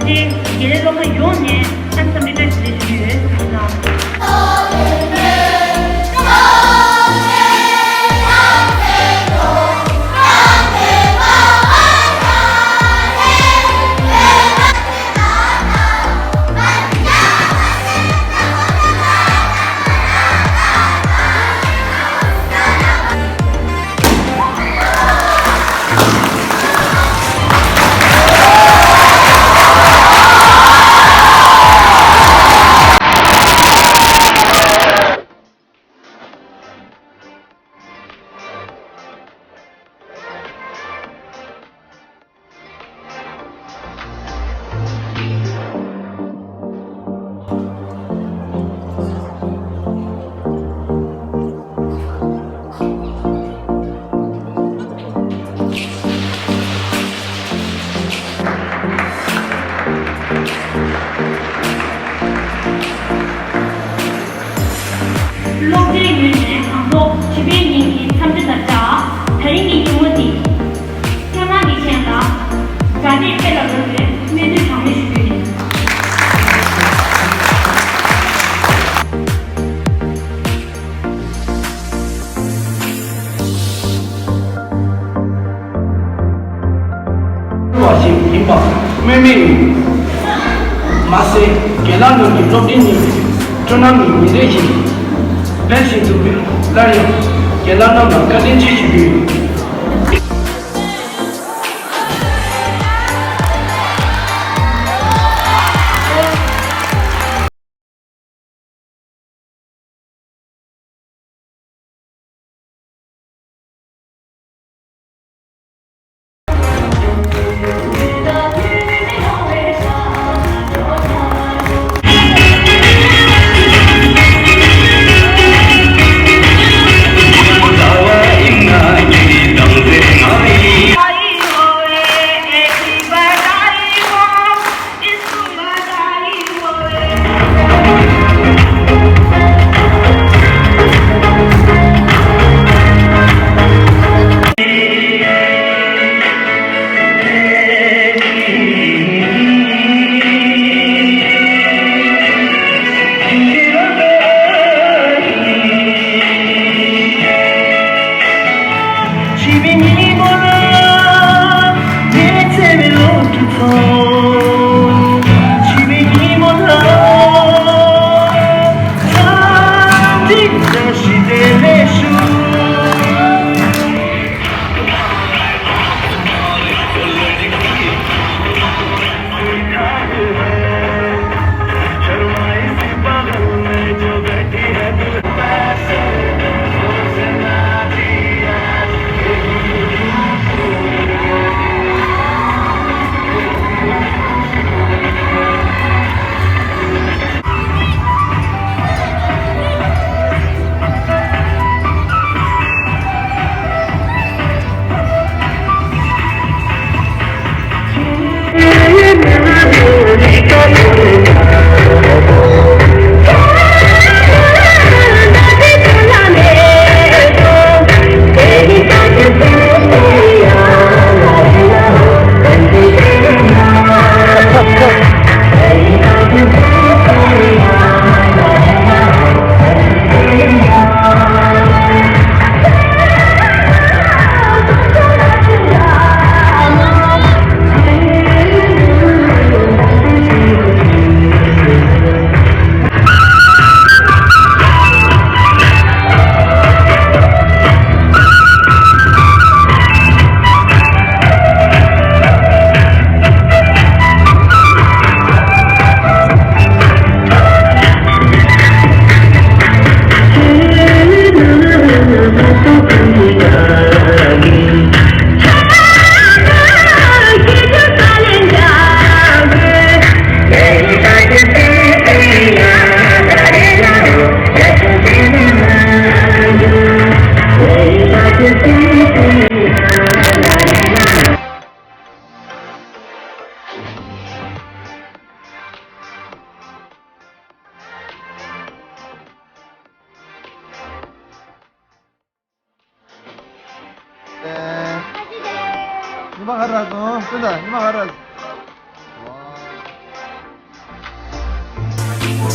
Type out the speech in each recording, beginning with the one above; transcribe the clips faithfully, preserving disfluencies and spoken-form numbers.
དགེ་ལས་སློབ་མ་ཡོངས་ནས་ཨ་འཚམས་འདྲི་བཀྲ་ཤིས་བདེ་ལེགས་ཞུ་རྒྱུ་ཡོད། ཐུགས་རྗེ་གནང་། སློབ་གྲྭའི་ངོས་ནས་དང་ཐོག་བྱིས་པའི་ཉིན་གྱི་འཚམས་འདྲི་དང་སྦྲགས། དེ་རིང་གི་ཉིན་མོ་འདི། སྤྲོ་སྣང་གིས་ཁྱེད་ལ་དགའ་ལྡན་ཁྱེད་ལ་རོལ་བའི་སྨོན་འདུན་གྲངས་མེད་ཞུ་རྒྱུ་ཡིན། བ་ཞིག་ཡིན་པ་སྨོས་མེད་ཡིན། མ་ཟད་རྒན་ལགས་རྣམས་ཀྱི་སློབ་གྲྭའི་ཉིན་མོའི་སྤྲོ་སྣང་ནི་ཉིན་རེ་བཞིན་ལེགས་ཤིང་དུ་སླར་ཡང་རྒན་ལགས་རྣམས་ལ་བཀའ་དྲིན་ཆེ་ཞུ་རྒྱུ་ཡིན། ཉི་མ་ག་རེ་རག་སོང་། ལྟོས་དང་། ཉི་མ་ག་རེ་རག་སོང་། ཝའོ། ཕྲུ་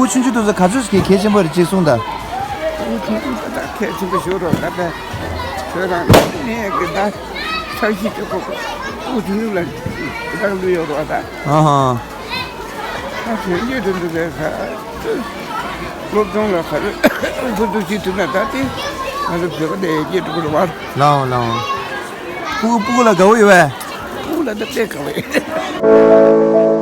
གུ་ཆུང་ཆུང་དེ་ཚོ་ག་ཚོད་ཞིག་གལ་ཆེན་པོ་རེད་ཅེས་གསུངས་དང་། ཕྲུ་གུ་ཆུང་ཆུང་དེ་དག་གལ་ཆེན་པོ་ཞིག་རེད་ད། ད་ཁྱོད་རང་ནས་གི་ད་ཚ་ཞིག་ཆོག་གོ། ཕྲུ་གུ་ཆུང་ཆུང་ལ་དེ་དག་ལུས་ཡོད་རེད་ད། ཨ་ཧ། ད་ཁྱོད་ཉིད་དུ་འདུག་པས་ཁ། སློབ་སྦྱོང་ལ་ཁ་ལོ་ཁོ་ཚོ་ཅིག་ཐུབ་ན་ད་དེ་ང་ཚོ་བོད་པ་དེ་སྐྱེ་འགྲོ་གི་རེད་བ། ལའོ་ལའོ། ཕྲུ་གུ་ཕྲུ་གུ་ལ་དགའ་བོ་ཡོད་པས། ཕྲུ་གུ་ལ་ད་དཔེ་དགའ་བོ་ཡོད།